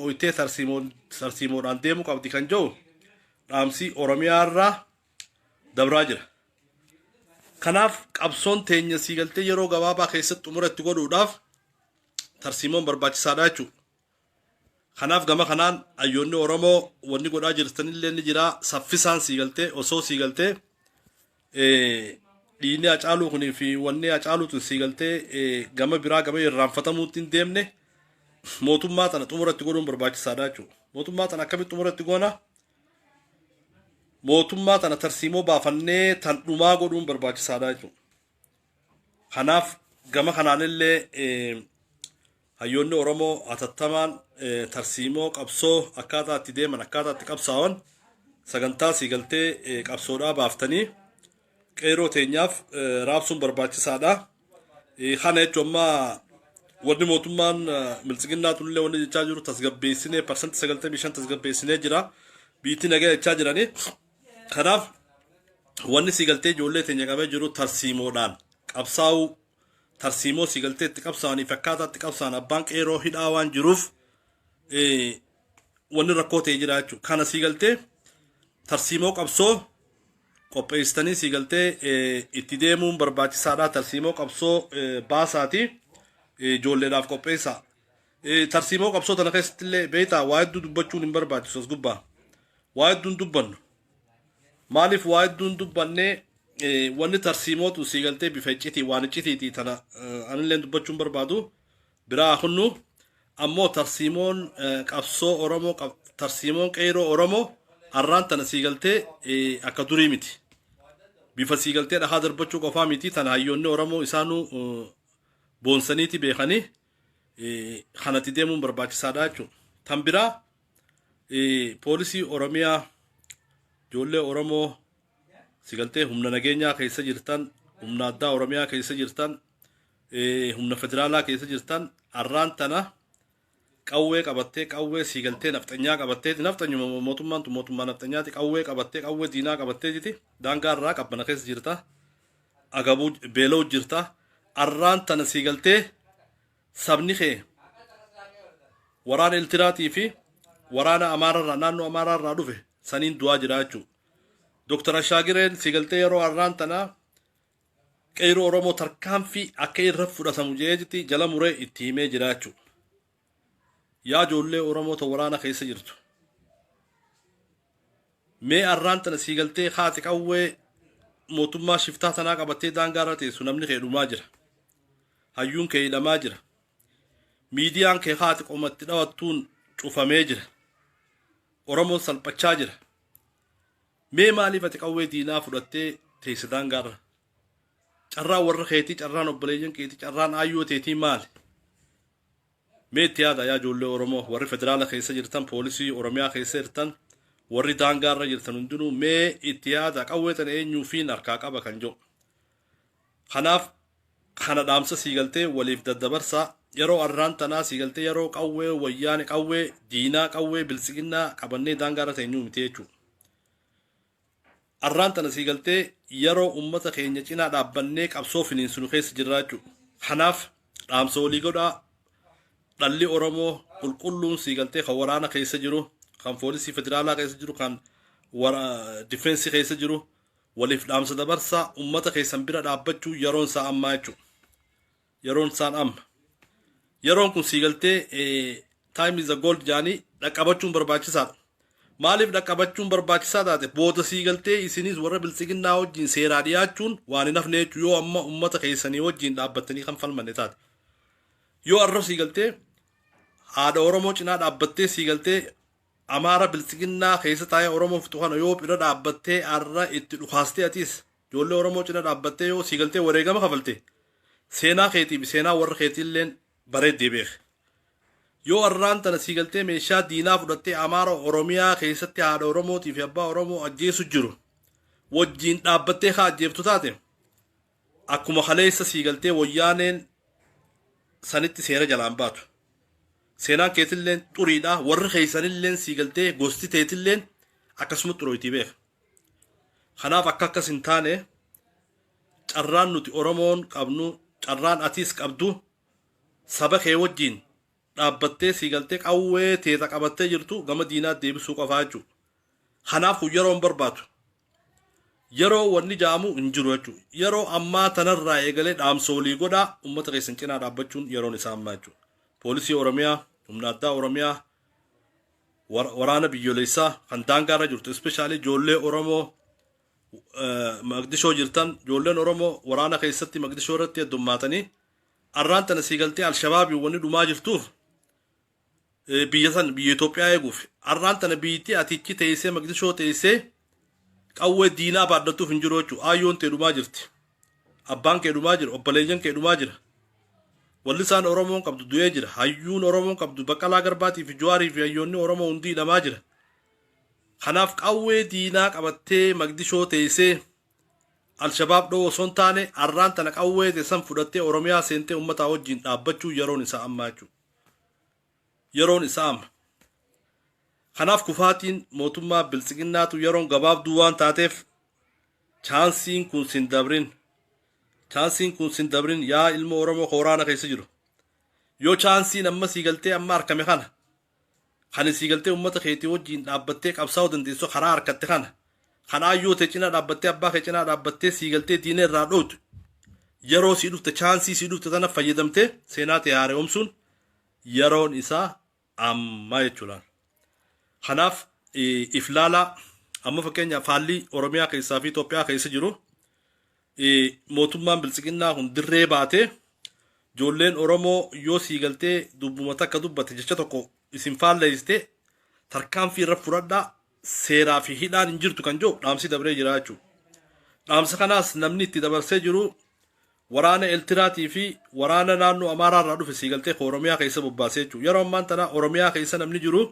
qophooytee tarsiimoodhaan deemuu qabdi kan jiru dhaamsi Oromiyaa irraa dabraa jira. Kanaaf qabsoon teenya siigaltee yeroo gabaabaa keessatti xumura itti godhuudhaaf tarsiimoon barbaachisaadha jechuudha. Kanaaf gama kanaan hayyoonni Oromoo wanni godhaa jirtanillee ni jira saffisaan siigaltee osoo siigaltee dhiigni Hacaaluu kunii fi wanni Hacaaluu tun siigaltee gama biraa gama irraanfatamuutti hin deemne mootummaa tana xumura itti godhuun barbaachisaadha jechuudha. Mootummaa tana akkamitti xumura itti goona? Mootummaa tana tarsiimoo baafannee tan dhumaa godhuun barbaachisaadha jechuudha. Kanaaf gama kanaanillee hayyoonni Oromoo hatattamaan tarsiimoo qabsoo akkaataa itti deeman akkaataa itti qabsaa'an sagantaa siigaltee qabsoodhaa baaftanii qeeroo teenyaaf raabsuun barbaachisaadha. Kana jechuun amma wanni mootummaan biltsiginnaa tunillee wanni jechaa jiru tasgabbeessinee 95% tasgabbeessinee jira. Biitti nagaa jechaa jiranii. Kanaaf wanni siigaltee ijoollee teenya qabee jiru tarsiimoodhaan qabsaa'uu tarsiimoo siigaltee itti qabsaa'anii fi akkaataa itti qabsaa'an abbaan qeeroo hidhaa waan jiruuf wanni rakkoo ta'e jira jechuudha. Kana siigaltee tarsiimoo qabsoo qopheessitanii siigaltee itti deemuun barbaachisaadha. Tarsiimoo qabsoo baasaati ijoolleedhaaf qopheessaa. Tarsiimoo qabsoo tana keessatti illee beektaa waa hedduu dubbachuun hin barbaachisu as gubbaa. Waa hedduun dubbannu. Maaliif waa hedduun dubbannee wanni tarsiimootu siigaltee bifa iccitii waan iccitiiti tana anillee dubbachuun barbaadu biraa kunnu ammoo tarsiimoon qabsoo Oromoo tarsiimoon qeeroo Oromoo arraan tana siigaltee akka durii miti. Bifa siigaltee dhahaa darbachuu qofaa miti tana hayyoonni Oromoo isaanuu boonsaniiti beekanii kanatti deemuun barbaachisaadha jechuudha. Tan biraa poolisii Oromiyaa ijoollee Oromoo sigaltee humna nageenyaa keessa jirtan humna addaa Oromiyaa keessa jirtan humna federaalaa keessa jirtan arraan tana qawwee qabattee qawwee siigaltee nafxanyaa qabattee nafxanyuma mootummaan tun mootummaa nafxanyaati qawwee qabattee qawwee diinaa qabattee jiti daangaa irraa qabbana keessa jirta agabuu beela'u jirta arraan tana siigaltee sabni kee waraana Iltiraatii fi waraana Amaararraa naannoo Amaaraarraa dhufe saniin du'aa jira jechuudha. Dooktar Ashaagireen siigaltee yeroo arraan tana qeeroo Oromoo tarkaanfii akka irra fudhatamu jedheeti jala muree itti himee jira jechuudha. Yaa ijoollee Oromoo ta waraana keessa jirtu. Mee arraan tana siigaltee haati qawwee mootummaa shiftaa tanaa qabattee daangaa irra teessu namni kee dhumaa jira. Hayyuun kee hidhamaa jira. Miidiyaan kee haati qomatti dhawattuun cufamee jira. Oromoon salphachaa jira. Mee maaliif ati qawwee diinaa fudhattee teesse daangaarra? Carraan warra keetii, carraan obboleeyyan keetii, carraan aayyoo teetii maali? Mee itti yaada yaa ijoollee Oromoo warri federaala keessa jirtan, poolisii Oromiyaa keessa jirtan, warri daangaarra jirtan hundinuu mee itti yaada qawwee tana eenyuufiin harkaa qaba kan jedhu. Kanaaf kana dhaamsa siigaltee waliif daddabarsaa yeroo arraan tanaa siigaltee yeroo qawwee wayyaane qawwee diinaa qawwee biltsiginnaa qabannee daangaarra teenyuu miti jechuudha. Arraan tana siigaltee yeroo ummata keenya cinaa dhaabbannee qabsoo finiinsinu keessa jirra jechuudha. Kanaaf dhaamsa walii godhaa dhalli Oromoo qulqulluun siigaltee kan waraana keessa jiru, kan poolisii federaalaa keessa jiru, kan difeensii keessa jiru waliif dhaamsa dabarsaa ummata keessan bira dhaabbachuu yeroon isaa ammaa jechuudha. Yeroon isaan amma. Yeroon kun siigaltee time is a gold jaanii dhaqqabachuun barbaachisaadha. Maaliif dhaqqabachuun barbaachisaa taate booda siigaltee isinis warra biltsiginnaa wajjin seeraa dhiyaachuun waan hin hafne jechuudha yoo amma ummata keessanii wajjin dhaabbattanii kan falmanne taate. Yoo arra siigaltee haadha Oromoo cinaa dhaabbattee siigaltee Amaara biltsiginnaa keessa taa'ee Oromoo fixu kana yoo bira dhaabbattee arra itti dhukaastee atiis ijoollee Oromoo cina dhaabbattee yoo siigaltee wareegama kafalte seenaa keetii fi seenaa warra keetiilleen bareeddee beeke. Yoo arraan tana siigaltee meeshaa diinaa fudhattee Amaara Oromiyaa keessatti haadha Oromootii fi abbaa Oromoo ajjeesu jiru wajjin dhaabbattee haa ajjeeftu taate akkuma kaleessa siigaltee wayyaaneen sanitti seera jalaan baatu. Seenaan keetilleen xuriidha warri keessanilleen siigaltee gosti teetilleen akkasuma xuroitii beeka. Kanaaf akka akkas hin taane carraan nuti Oromoon qabnu carraan atiis qabdu saba kee wajjin dhaabbattee sii galtee qawwee teeta qabattee jirtu gama diinaa deebisuu qofaa jechuudha. Kanaaf kun yeroo hin barbaadu. Yeroo wanni ja'amu hin jiru jechuudha. Yeroo ammaa tanarraa eegalee dhaamsa walii godhaa uummata keessan cinaa dhaabbachuun yeroon isaa ammaa jechuudha. Poolisii Oromiyaa, humna addaa Oromiyaa, waraana biyyoolessaa kan daangaarra jirtu, especially ijoollee Oromoo Maqdishoo jirtan, ijoolleen Oromoo waraana keessatti Maqdishoo irratti heddummaatanii arraan tana sii galtee Alshabaabii wanni dhumaa jirtuuf biyya san, biyya Itoophiyaa eeguuf. Arraan tana biyyittii atichi teessee, Maqdishoo teessee qawwee diinaa baadhatuuf hin jiru jechuudha. Aayyoon tee dhumaa jirti. Abbaan kee dhumaa jira. Obboleeyyan kee dhumaa jira. Wallisaan Oromoon qabdu du'ee jira. Hayyuun Oromoon qabdu Baqqalaa Garbaatii fi Jawaarii fi hayyoonni Oromoo hundi hidhamaa jira. Kanaaf qawwee diinaa qabattee Maqdishoo teessee Alshabaab dhoo osoo hin taane, arraan tana qawwee teessan fudhattee Oromiyaa seentee uummataa wajjin dhaabbachuu yeroon isaa ammaa jechuudha. Yeroon isaa amma. Kanaaf kufaatiin mootummaa biltsiginnaatu yeroon gabaabduu waan taateef chaansiin kun sin dabrin. Chaansiin kun sin dabrin, yaa ilma Oromoo waraana keessa jiru. Yoo chaansiin amma sii galtee amma argame kana, kan sii galtee uummata keetii wajjin dhaabbattee qabsaa'uu dandeessu karaa harkatte kana, kan aayyoo ta'e cinaa dhaabbattee, abbaa kee cinaa dhaabbattee sii galtee diina irraa dhootu yeroo sii dhufte, chaansii sii dhufte tana fayyadamtee seenaa ta'e haara'oomsuun yeroon isaa amma jechuudhaan. Kanaaf iflaalaa amma fakkeenyaaf haalli Oromiyaa keessaa fi Itoophiyaa keessa jiru, mootummaan biltsiginnaa kun dirree baatee ijoolleen Oromoo yoo sii galtee dubbuma takka dubbate, jecha tokko isin faalleessite, tarkaanfii irra fudhadhaa, seeraa fi hidhaan hin jirtu kan jiru dhaamsi dabree jira jechuudha. Dhaamsa kanaas namni itti dabarsee jiru waraana Eltiraatii fi waraana naannoo Amaaraa irraa dhufe sii galtee Oromiyaa keessa bobbaasee jechuudha. Yeroo ammaan tana Oromiyaa keessa namni jiru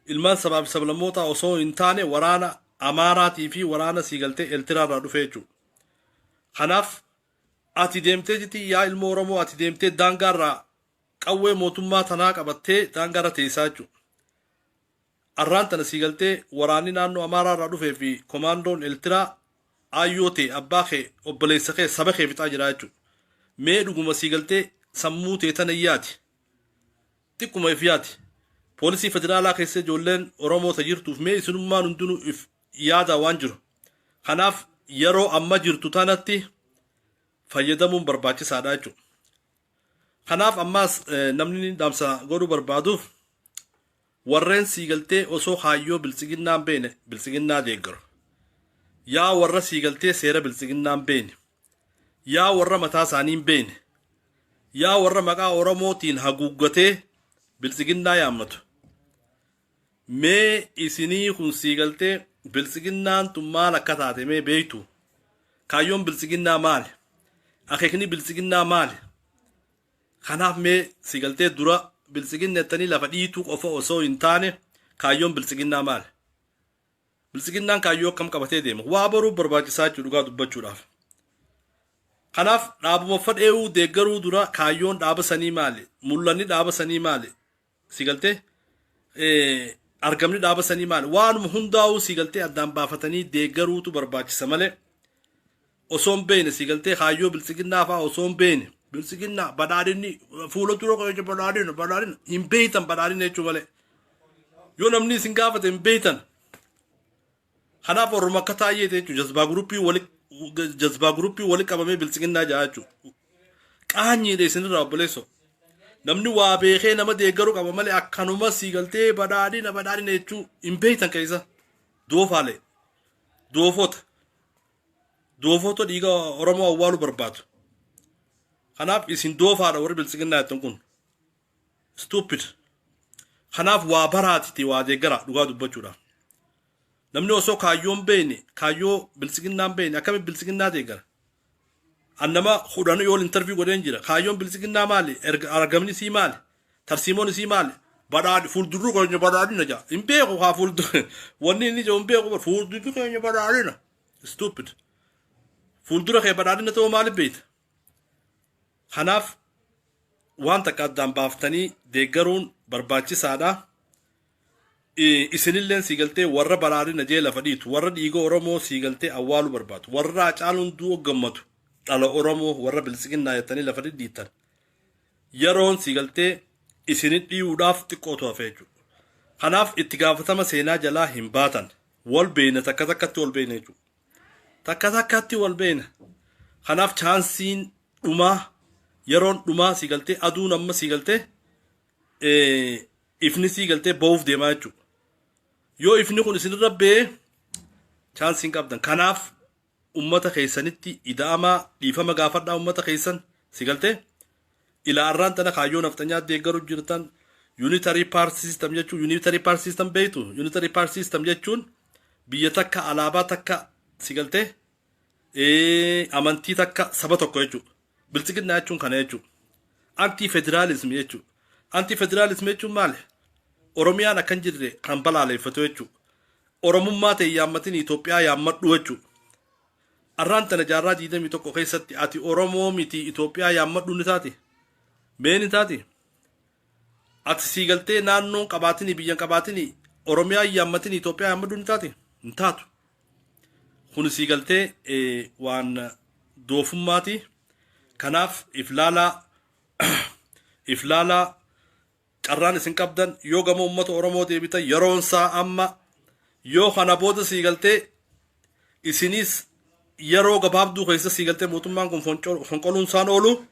ilmaan sabaa fi sablammootaa osoo hin taane waraana Amaaraatii fi waraana sii galtee Eltiraa irraa dhufe jechuudha. Kanaaf ati deemtee jiti, yaa ilma Oromoo, ati deemtee daangaarraa qawwee mootummaa tanaa qabattee daangaarra teessaa jechuudha. Arraan tana sii galtee waraanni naannoo Amaaraa irraa dhufee fi komaandoon Eltiraa aayyoo ta'e, abbaa kee, obboleessa kee, saba kee fixaa jira jechuudha. Mee dhuguma sii galtee sammuu ta'e tana yaati. Xiqquma if yaati. Poolisii federaalaa keessa ijoolleen Oromoo ta jirtuuf mee isinummaan hundinuu if yaadaa waan jiru. Kanaaf yeroo amma jirtu tanatti fayyadamuun barbaachisaadha jechuudha. Kanaaf ammaas namni dhaamsa godhuu barbaaduuf warreen siigaltee osoo kaayyoo biltsiginnaan beene biltsiginnaa deeggaru. Yaa warra siigaltee seera biltsiginnaan beene. Yaa warra mataa isaanii hin beene. Yaa warra maqaa Oromootiin haguuggatee biltsiginnaa yaammatu. Mee isinii kun siigaltee biltsiginnaan tun maal akka taate mee beektu? Kaayyoon biltsiginnaa maali? Akeekni biltsiginnaa maali? Kanaaf mee siigaltee dura biltsiginna jettanii lafa dhiituu qofa osoo hin taane, kaayyoon biltsiginnaa maali? Biltsiginnaan kaayyoo akkam qabatee deema? Waa baruuf barbaachisaa jechuudha dhugaa dubbachuudhaaf. Kanaaf dhaabuma fadheewuu deeggaruu dura kaayyoon dhaaba sanii maali? Mul'anni dhaaba sanii maali? Siigaltee argamni dhaaba sanii maali? Waanuma hundaa'uu siigaltee addaan baafatanii deeggaruutu barbaachisa malee osoo hin beekne siigaltee kaayyoo biltsiginnaa fa'aa osoo hin beekne biltsiginnaa badhaadhinni fuula dura keenya badhaadhina badhaadhina hin beektan badhaadhina jechuu malee yoo namni isin gaafate hin beektan. Kanaaf Oromoo akka taa'ee jechuudha, jazbaa guruppii wali qabamee biltsiginnaa jaa jechuudha. Qaanyiidha isinirraa, obboleessoo. Namni waa beekee nama deeggaruu qaba malee akkanuma siigaltee badhaadhina badhaadhina jechuu hin beektan keessa. Doofaalee. Doofota. Doofota dhiiga Oromoo awwaaluu barbaadu. Kanaaf isin doofaadha warri biltsiginnaa jettan kun. Stupid. Kanaaf waa baraatiti waa deeggara dhugaa dubbachuudhaaf. Namni osoo kaayyoon beekne, kaayyoo biltsiginnaan beekne, akkamitti biltsiginnaa deeggara? An nama 10 yoo interview godheen jira. Kaayyoon biltsiginnaa maali? Argamni isii maali? Tarsiimoon isii maali? Badhaadhi fuuldurri keenya badhaadhina jaa. Hin beeku haa fuuldurri. Wanni inni jedhu hin beeku, fuuldurri keenya badhaadhina. Stupid. Fuuldura kee badhaadhina ta'uu maaliif beekta? Kanaaf waan takka addaan baaftanii deeggaruun barbaachisaadha. Isinilleen siigaltee warra badhaadhina jee lafa dhiitu, warra dhiiga Oromoo siigaltee awwaaluu barbaadu, warra Hacaaluun du'u gammadu, dhala Oromoo warra biltsiginnaa jettanii lafa dhidhiittan. Yeroon siigaltee Isinit dhiyuudhaaf xiqqootu hafe jechuudha. Kanaaf itti gaafatama seenaa jalaa hin baatan. Wal beeyna, takka takkatti wal beeyna jechuudha. Takka takkatti wal beeyna. Kanaaf chaansiin dhumaa, yeroon dhumaa si galtee, aduun amma si galtee ifni si galtee ba'uuf deemaa jechuudha. Yoo ifni kun isinirra ba'ee chaansiin qabdan. Kanaaf ummata keessanitti ida'amaa, dhiifama gaafadhaa ummata keessan si galtee. Ilaa arraan tana kaayyoo nafxanyaa deeggaru jirtan, unitary party system jechuun, unitary party system beektu. Unitary party system jechuun biyya takka, alaabaa takka si galtee, amantii takka, saba tokko jechuudha. Biltsiginnaa jechuun kana jechuudha. Anti federalism jechuudha. Anti federalism jechuun maali? Oromiyaan akkan jirre kan balaaleeffatu jechuudha. Oromummaa ta'e yaammatin, Itoophiyaa yaammadhu jechuudha. Arraan tana jaarraa 21 keessatti ati Oromoo miti, Itoophiyaa yaammadhu ni taati. Mee ni taati? Ati sii galtee naannoo qabaatini, biyyan qabaatini, Oromiyaa yaammatin, Itoophiyaa yaammadhu ni taati? Hin taatu. Kun sii galtee waan doofummaati. Kanaaf iflaalaa, iflaalaa. Carraan isin qabdan, yoo gama uummata Oromoo deebitan, yeroon isaa amma. Yoo kana booda sii galtee isinis yeroo gabaabduu keessa sii galtee mootummaan kun fonqoluun isaan oolu,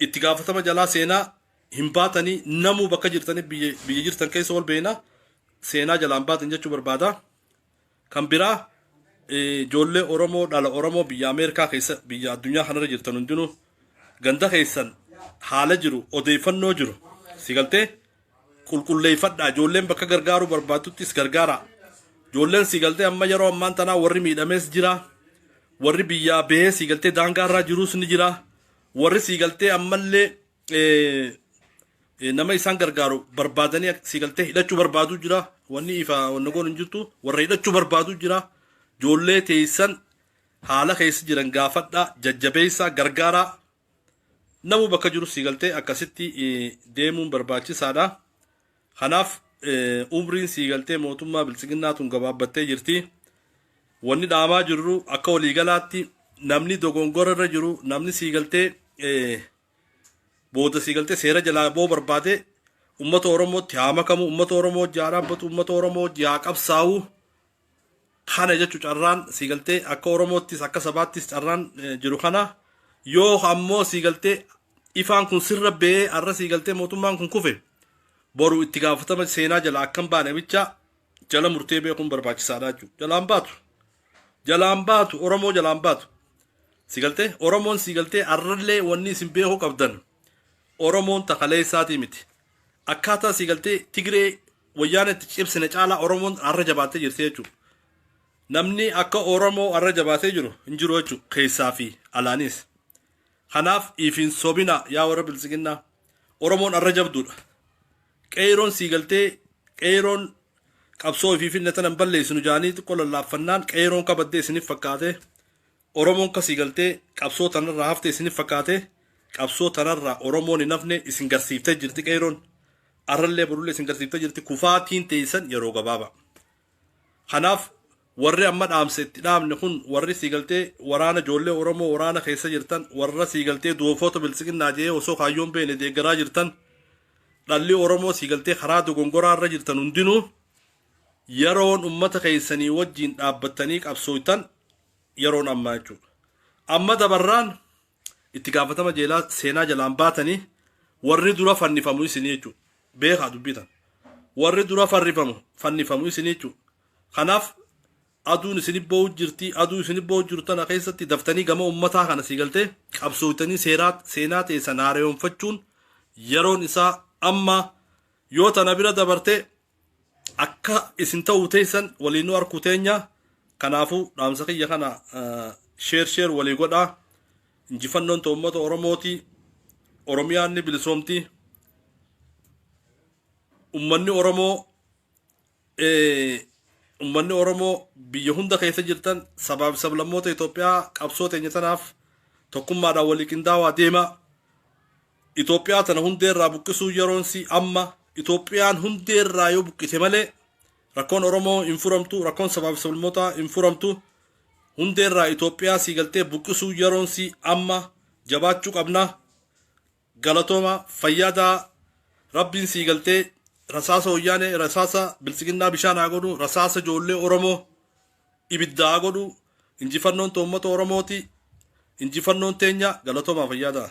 itti gaafatama jalaa seenaa hin baatanii. Namuu bakka jirtanii, biyya jirtan keessa wal beena, seenaa jalaan baatan jechuu barbaada. Kan biraa, ijoollee Oromoo, dhala Oromoo biyya Ameerikaa keessa, biyya addunyaa kanarra jirtan hundinuu, ganda keessan haala jiru, odeeffannoo jiru si galtee qulqulleeffadhaa. Ijoolleen bakka gargaaruu barbaaduttis gargaara. Ijoolleen si galtee amma yeroo ammaan tanaa warri miidhamees jira, warri biyyaa bahee si galtee daangaarraa jirus ni jira, warri si galtee ammallee nama isaan gargaaru barbaadanii si galtee hidhachuu barbaadu jira. Wanni ifa wanni goon hin jirtu, warra hidhachuu barbaadu jira. Ijoollee teessan haala keessa jiran gaafadhaa, jajjabeessaa, gargaaraa. Namu bakka jiru si galtee akkasitti deemuun barbaachisaadha. Kanaaf umriin si galtee mootummaa biltsiginnaa tun gabaabbattee jirti. Wanni dhaamaa jirru akka waliigalaatti, namni dogongora irra jiru, namni si galtee booda si galtee seera jalaa boo barbaade, ummata Oromootti haa makamu, ummata Oromoo haa dhaabbatu, ummata Oromoo haa qabsaa'u. Kana jechuun carraan si galtee akka Oromoottis akka sabaattis carraan jiru kana. Yoo ammoo si galtee ifaan kun sirra ba'ee har'a si galtee mootummaan kun kufe, boru itti gaafatama seenaa jala akkam baane bicha jala murtee beekuun barbaachisaadha jechuudha. Jalaan baatu. Jalaan baatu, Oromoo jalaan baatu. Si galtee Oromoon si galtee har'allee wanni isin beekuu qabdan, Oromoon takalee isaatii miti. Akkaataa si galtee Tigree wayyaan itti cibsine caalaa Oromoon har'a jabaattee jirti jechuudha. Namni akka Oromoo har'a jabaatee jiru hin jiru jechuudha, keessaa fi alaanis. Kanaaf ifin sobina, yaa warra biltsiginnaa. Oromoon har'a jabduudha. Qeeroon sii galtee, qeeroon qabsoo ifii finne tanan balleessinu jaanii xiqqoo lallaaffannaan qeeroon kabaddee isiniif fakkaate. Oromoon kasii galtee qabsoo tanarraa hafte isiniif fakkaate. Qabsoo tanarraa Oromoon hin hafne isin garsiiftee jirti qeeroon. Arrallee borullee isin garsiiftee jirti. Kufaatiin teessan yeroo gabaabaa. Kanaaf warri amma dhaamsa itti dhaamne kun, warri sii galtee waraana ijoollee Oromoo waraana keessa jirtan, warra sii galtee doofoota biltsiginnaa jee osoo kaayyoon beene deeggaraa jirtan, dhalli Oromoo sii galtee karaa dogongoraa irra jirtan hundinuu, yeroon ummata keessanii wajjiin dhaabbattanii qabsooytan yeroon ammaa jechuudha. Amma dabarraan itti gaafatama jeelaa seenaa jalaan baatanii, warri dura fannifamu isinii jechuudha. Beekaa dubbii tan. Warri dura fannifamu isinii jechuudha. Kanaaf aduun isin ba'uu jirti. Aduu isin ba'uu jiru tana keessatti daftanii gama ummataa kana sii galtee qabsooytanii seenaa teessan haareyoonfachuun yeroon isaa amma. Yoo tana bira dabarte akka isin ta'uu teessan waliin nu arkuu teenya. Kanaafuu dhaamsa kiyya kana share share walii godhaa. Injifannoon ta'u uummata Oromooti. Oromiyaan ni bilisoomti. Ummanni Oromoo biyya hunda keessa jirtan, sabaaf sablammoota Itoophiyaa, qabsoo teenya tanaaf tokkummaadhaan walii qindaawaa deema. Itoophiyaa tana hundeerraa buqqisuu yeroon si amma. Itoophiyaan hundeerraa yoo buqqite malee rakkoon Oromoo hin furamtu, rakkoon sabaaf sablammootaa hin furamtu. Hundeerraa Itoophiyaa sii galtee buqqisuu yeroon si amma, jabaachuu qabna. Galatooma, fayyaadaa. Rabbiin sii galtee rasaasa Wayyaanee, rasaasa Biltsiginnaa bishaan haa godhu, rasaasa ijoollee Oromoo ibidda haa godhu. Injifannoon uummata Oromooti. Injifannoon teenya. Galatoomaa, fayyaa ta'a.